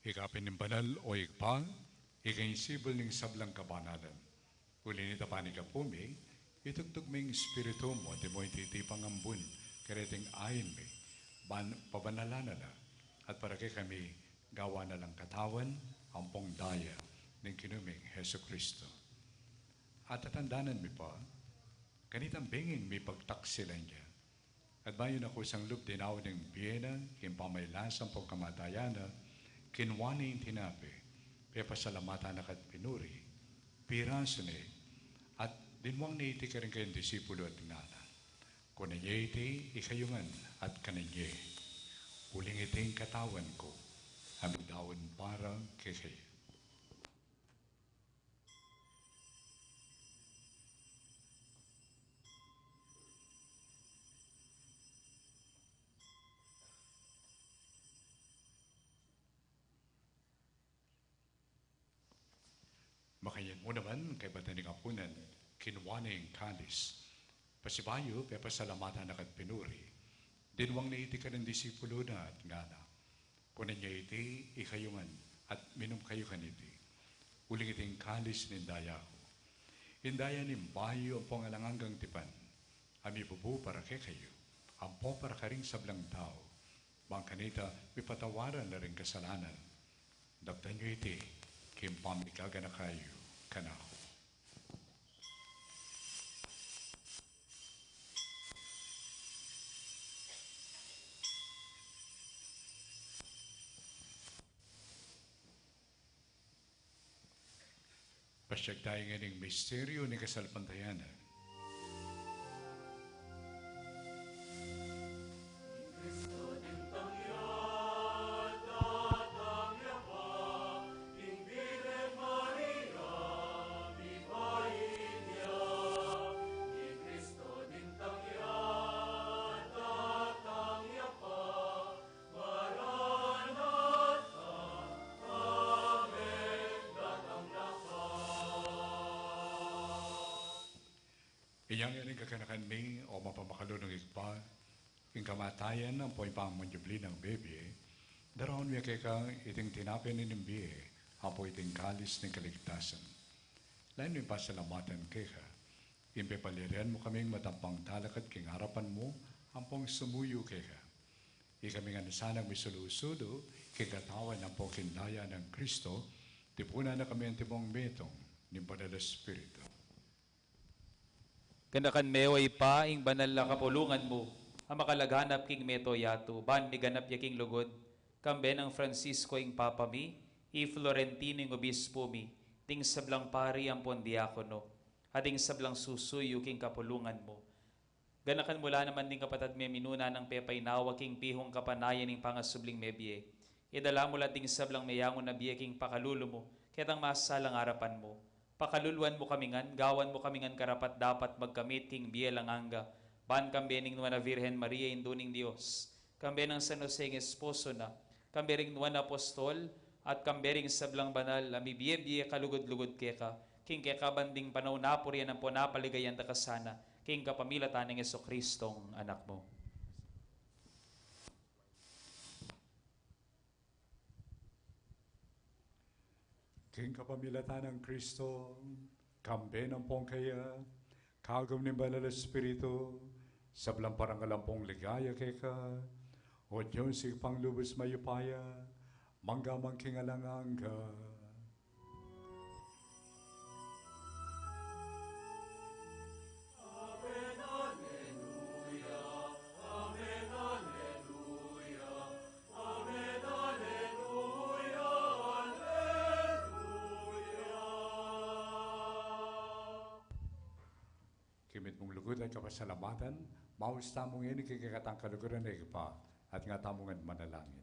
Ika pin ing banal, o Ibpa, ika ing sibul ning sablang kabanalan. Uli nita, panikapu mi, itugtug me ing Espiritu mu, antimo iti pangambun, kareting ain mi, ban pabanalan na la, at para kekami, gawan na lang katawan ampong daya ning Ginu ming Jesucristo. At tatandanan mi pa, kanitang benging mipagtaksilan ya, at bayu na kusang lub dinaun ing bie na king pamagkasakit ampong kamatayan na, kinua ne ing tinape, pepasalamatan na ka't pinuri, pirasu ne, at dinwang ne iti karing kayang disipulu at ngana: Kunan ye iti ikayu ngan at kanan ye, uling iti ing katawan ku, a midaun para kekayu. Makanyan mu naman, kaybat na ning apunan, kinua ne ing kalis. Pasibayu, pepasalamatan na ka't pinuri, Dinuang na iti karing disipulus na at ngana: Kunan yu iti ikayu ngan, at minum kayu kaniti. Uling iti ing kalis ning daya ku, ing daya ning bayu ampong alang anggang tipan, a mibubu para kekayu ampong para karing sablang tau, bang kanita mipatawaran la ring kasalanan. Daptan yu iti king pamikaganaka yu kanaku. Pasiag tamu ngening misteryu ning kasalpantayanan. Inya ngeni ing kaganakan mi, o mapamakalulung Ibpa, ing kamatayan ampo ing pamanyubli nang mebie, daraun mi keka iting tinape ning bie, ampo iting kalis ning kaligtasan. Lalu mi pasalamatan keka, ing pepalyarian mu kaming matampang talakad king arapan mu, ampong sumuyu keka. Ikami ngan sanang misulu-sulu king katawan ampong king daya nang Kristo, tipunan na kami antimong metung ning Banal a Espiritu. Ganakan me, o Ibpa, ing banal a kapulungan mu, a makalaganap king mabilug a yatu, ban miganap ya king lugud, kambe nang Francisco ing Papa mi, i Florentino ing Obispo mi, ding sablang pari ampon diakono, at ding sablang susuyu king kapulungan mu. Ganakan mu la naman ding kapatad mi a minuna nang pepainawa king pihung kapanayan ning pangasubling mebie. Idala mu la ding sablang meyangu na bie king pakalulu mu, ketang masalang arapan mu. Pakaluluan mu kami ngan, gawan mu kami ngan karapat-dapat magkamit king bie alang angga, ban kambe ning Nuan a Virgen Maria, Indu ning Dios, kambe nang San Jose ing esposo na, kambe ring nuan a apostol, at kambe ring sablang banal a mibie-bie kalugud-lugud keka, king kekabang ding panaun, apurian ampon apaligayan da ka sana, king kapamilatan nang Jesucristong Anak mu. King kapamilatan nang Kristo, kambe nang ampon keya, kagum ning Banal a Espiritu, sablang parangal ampon ligaya keka, o Dios Ibpang lubus mayupaya, mangga man king alang angga. King mitmung lugud at kapasalamatan, maus tamu ngeni king kekatang kaluguran a Ibpa, at nga tamu ngan manalangin.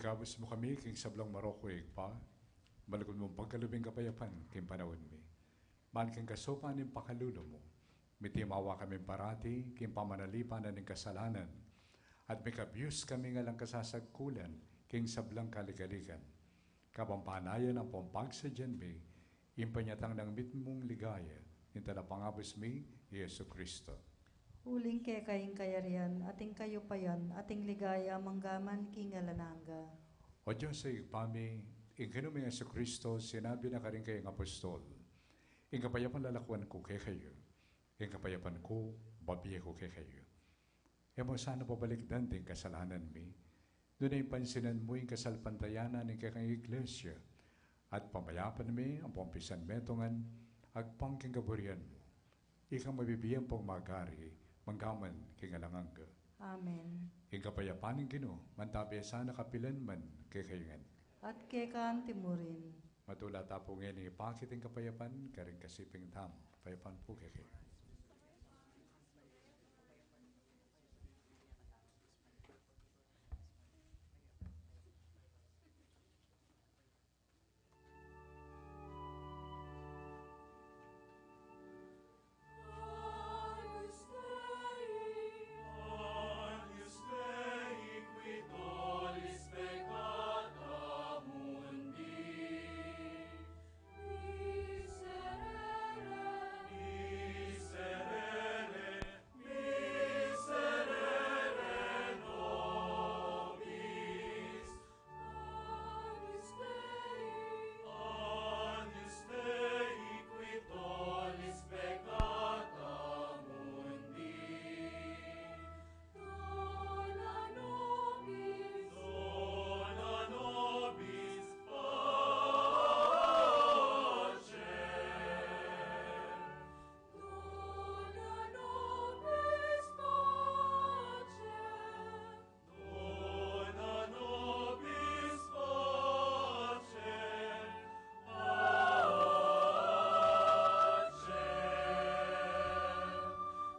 Gabus mu kami king sablang marok, Ibpa, malugud mung pagkalub ing kapayapan king panaun mi. Ban king kasupan ning pakalulu mu, mitimawa kami parati king pamanalipan na ning kasalanan, at mikabus kami ngan lang kasasagkulan king sablang kaligaligan. Kabang panayan ampong pagsadyan mi ing panyatang nang mitmung ligaya ning Talapangabus mi, i Jesucristo. Uling keka ing kayarian, at ing kayupayan, at ing ligaya, mangga man king alang angga. O Dios a Ibpa mi, ing Ginu ming Jesucristo, sinabi na karing kayang apostol, ing kapayapan lalakuan ku kekayu, ing kapayapan ku bibie ku kekayu. E mu sana pabalikdan ding kasalanan mi, nune pansinan mu ing kasalpantayanan ning kekang Iglesia, at pamayapan mi ampong pisanmetungan agpang king kaburian mu. Ikang mabibie ampong magari, mangga man king alang angga. Amen. Ing kapayapan ning Ginu, mantabi sana kapilan man kekayu ngan. At keka anti mu rin. Matula ta pu ngeni ipakit ing kapayapan karing kasiping tamu. Kapayapan pu kekayu. Miserere, miserere nobis, Agnus Dei, Agnus Dei, qui tollis peccata mundi. Dona nobis, dona nobis pacem. Dona nobis pacem. Dona nobis pacem. Pacem.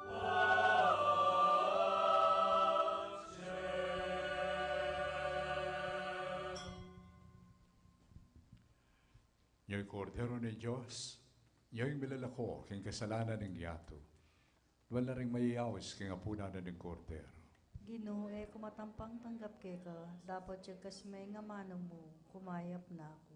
Pacem. Nyo ing Kordero ning Dios, nyo ing milalako king kasalanan ning yatu. Nuan la ring mayayaus king apunan na ning Kordero. Ginu, e ku matampang tanggap keka, dapot jagkas me ing amanu mu, kumayap na ku.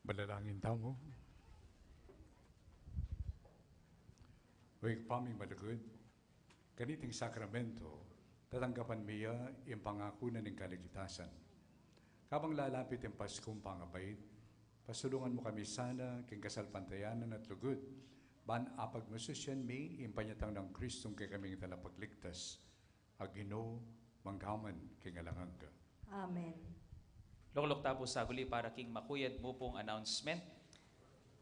Manalangin tamu. O Ibpa ming malugud, kaniting sakramento, tatanggapan mi ya ing pangaku na ning kaligtasan. Kabang lalapit ing Paskung pangabait, pasulungan mu kami sana king kasalpantayanan at lugud, ban apagmasusian mi ing panyatang nang Kristong kekaming Talapagligtas, a Ginu, manggaman king alang angga. Amen. Lukluk ta pu saguli para king makuyad mu pung announcement.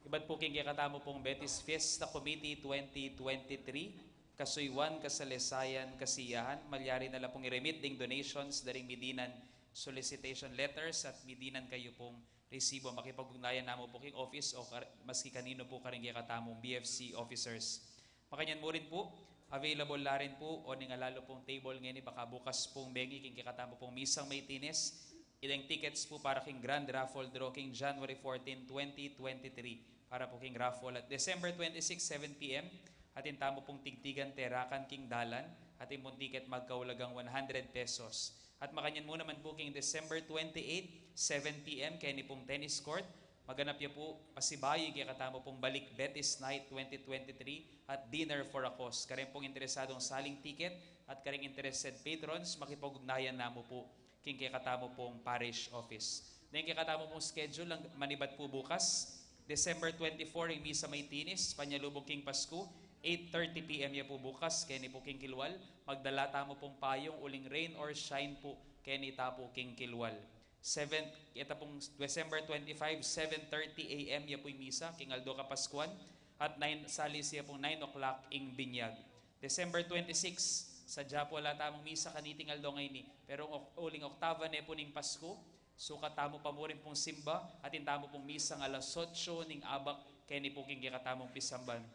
Ibat pu king kekatamu pung Betis Fiesta Committee twenty twenty-three, kasuyuan, kasalesayan, kasiyahan, malyari na la pung i-remit ding donations da ring midinan solicitation letters at midinan kayu pung resibo. Makipag-ugnayan na mu pu king office o kar-, maski kaninu pu karing kekatamung B F C officers. Makanyan mu rin pu, available la rin pu o ning alalu pung table ngeni, baka bukas pung bengi king kekatamu pung misang Maitines, ideng tickets pu para king grand raffle draw king January fourteen, twenty twenty-three, para pu king raffle. At December twenty-six, seven P M, atin tamu pung tigtigan terakan king dalan, atin pung ticket magkaulagang one hundred pesos. At makanyan mu naman pu king December twenty-eight, seven P M, keni pung tennis court, maganap ya pu, pasibayu ing kekatamu pung Balik Betis Night twenty twenty-three at Dinner for a Cause. Karing pung interesadung saling ticket at karing interested patrons, makipag-ugnayan na mu pu king kekatamu pung parish office. Deng kekatamu pung schedule, ang manibat pu bukas, December twenty-four, ing misa Maitines, panyalubong king Pasku, eight thirty P M ya pu bukas, keni pu king kilwal, magdala tamu pung payung uling rain or shine pu, keni ta pu king kilwal. Seven, ita pung December twenty-five, seven thirty A M ya pu ing misa, king aldo Kapaskuan, at nine, salis ya pung nine o'clock ing binyag. December twenty-six, sadya pu ala tamung misa kaniting aldo ngeni, pero ong ok-, uling oktaba ne pu ning Pasku, sukat tamu pa mu rin pung simba, atin tamu pung misang alas otso ning abak, keni pu king kekatamung pisamban.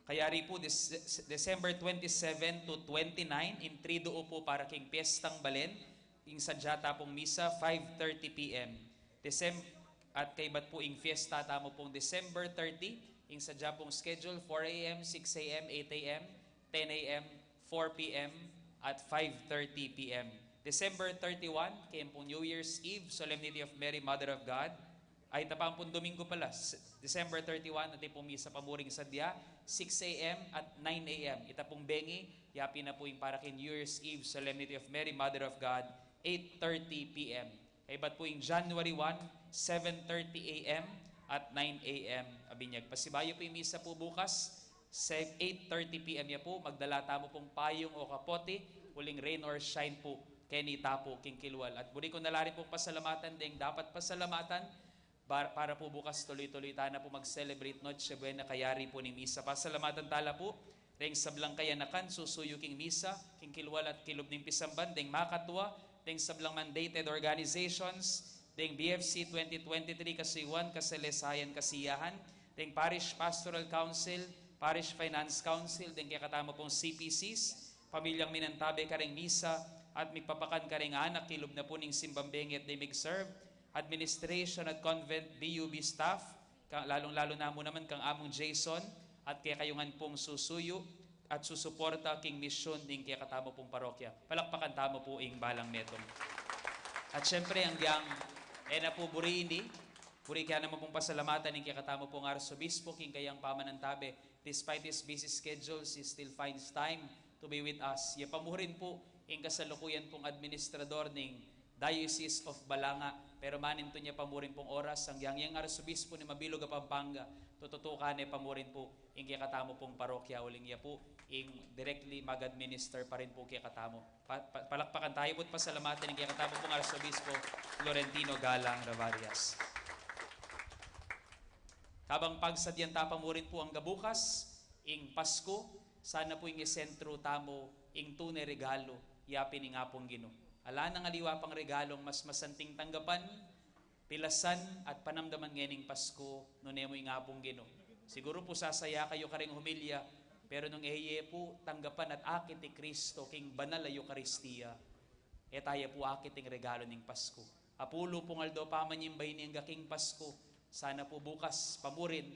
Kayari pu, Dec-, December twenty-seven to twenty-nine, ing Triduum pu para king Piestang Balen, ing sadya ta pung misa, five thirty P M. Decem-, at kaybat pu ing fiesta tamu pung December thirty, ing sadya pung schedule, four A M, six A M, eight A M, ten A M, four P M, at five thirty P M. December thirty-one, keni pung New Year's Eve, Solemnity of Mary, Mother of God. Ay, ita pa pung Domingo pala, s-, December thirty-one, atin pung misa pa mu ring sadya, six A M at nine A M. Ita pung bengi, yapin na pu ing para king New Year's Eve, Solemnity of Mary, Mother of God, eight thirty P M. Kaybat pu ing January one, seven thirty A M at nine A M a binyag. Pasibayu pu ing misa pu bukas, se-, eight thirty P M ya pu, magdala tamu pung payung o kapote, uling rain or shine pu, keni ta pu king kilwal. At buri ku na la rin pung pasalamatan deng dapat pasalamatan, bar-, para pu bukas tuloy-tuloy tana pu mag-celebrate Noche Buena, kayari pu ning misa. Pasalamatan ta la pu deng sablang kayanakan susuyu king misa, king kilwal at kilub ning pisamban, deng makatua, deng sablang mandated organizations, deng B F C twenty twenty-three, kasuyuan, kasalesayan, kasiyahan, deng Parish Pastoral Council, Parish Finance Council, deng kekatamu pung C P Cs, pamilyang minantabe karing misa at migpapakan karing anak kilub na pu ning simbang bengi at deng mig-serve, administration at convent B U B staff, ka-, lalung-lalu na mu naman kang Among Jason at kekayu ngan pung susuyu at susuporta king misyon ning kekatamu pung parokya. Palakpakan tamu pu ing balang metung. At syempre, agyang e na pu buri ini, buri ke naman pung pasalamatan ing kekatamu pung Arsobispo king kayang pamanantabe. Despite his busy schedule, he still finds time to be with us. Ya pa mu rin pu ing kasalukuyan pung administrador ning Diocese of Balanga, pero manintun ya pa mu rin pung oras, agyang yang Arsobispo ning mabilug a Pampanga, tututukan ne pa mu rin pu ing kekatamu pung parokya, uling ya pu ing directly mag-administer pa rin pu kekatamu. Pa-, pa-, palakpakan tayu pu't pasalamatan ing kekatamu pung Arsobispo Florentino Galang Ravarias. Kabang pagsadyan ta pa mu rin pu angga bukas ing Pasku, sana pu ing isentru tamu ing tune regalu yapin ing Apung Ginu. Ala nang aliwa pang regalung mas masanting tanggapan, pilasan at panamdaman ngening Pasku, nune mu ing Apung Ginu. Siguru pu sasaya kayu karing homilya, pero nung e ye pu tanggapan at akit i Kristo king banal a Eukaristia, e taya pu akit ing regalu ning Pasku. Apulu pung aldo pamanyimba ini angga king Pasku, sana pu bukas pa mu rin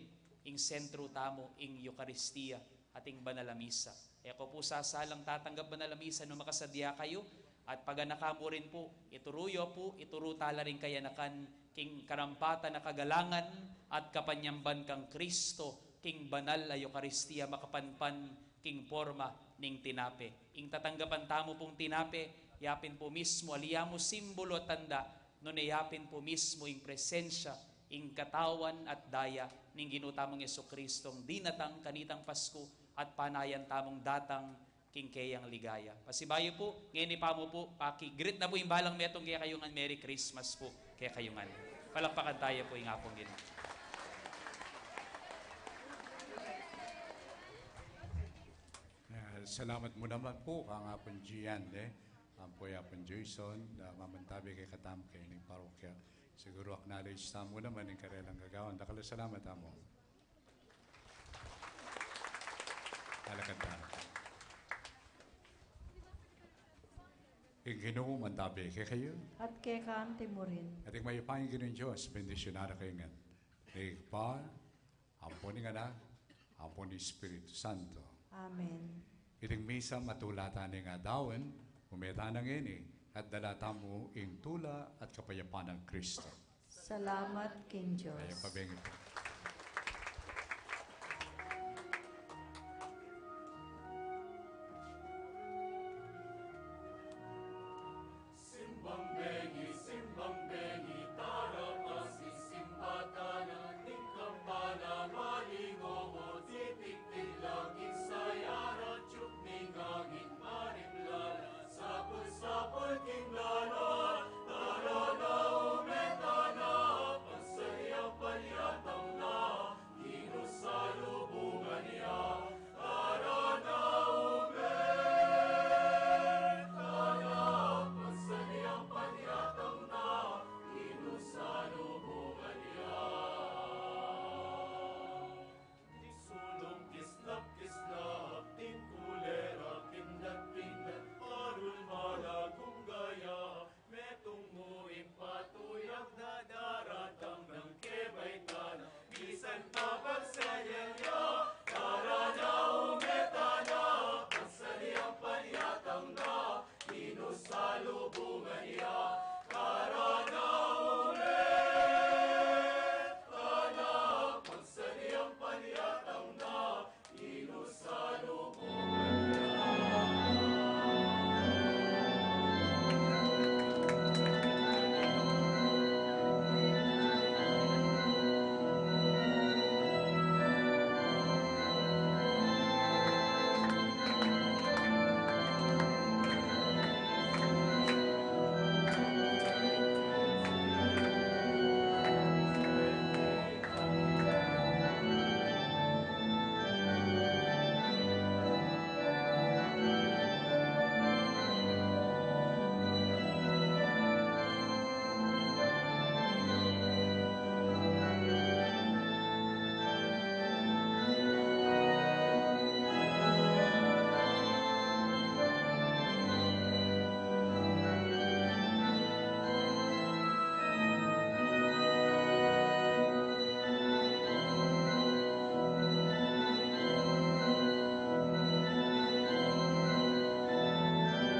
ing sentru tamu ing Eukaristia at ing banal a misa. E ko pu sasalang tatanggap banal a misa nung makasadya kayu, At paganaka mu rin pu, ituru yu pu, ituru tala ring kayanakan king karampatan a kagalangan at kapanyamban kang Kristo king banal a Eukaristia makapanpan king porma ning tinape. Ing tatanggapan tamu pung tinape, yapin pu mismu, ali ya mu simbulu at tanda, nune yapin pu mismu ing presensya, ing katawan at daya ning Ginu tamung Jesucristong dinatang kanitang Pasku at panayan tamung datang king keyang ligaya. Pasibayu pu, ngeni pa mu pu, paki-greet na pu ing balang metung kekayu ngan, Merry Christmas pu kekayu ngan. Palakpakan taya pu ing Apung Ginu. Ah, salamat mu naman pu kang Apung Gian, e. Ampo i Apung Jason, a mamantabe kekatamu keni king parokya. Siguru acknowledge tamu naman ing karelang gagawan. Dakal a salamat, Among. Alakad tamu. Ing Ginu mantabe kekayu. At keka mu rin. At ing mayupayang Ginung Dios, bendisyunan na kayu ngan ning Ibpa, ampo ning Anak, ampo ning Espiritu Santo. Amen. Iting misa matula tana ing adaun, ume tana ngeni, at dala tamu ing tula at kapayapan nang Kristo. Salamat king Dios. Mayap a bengi pu.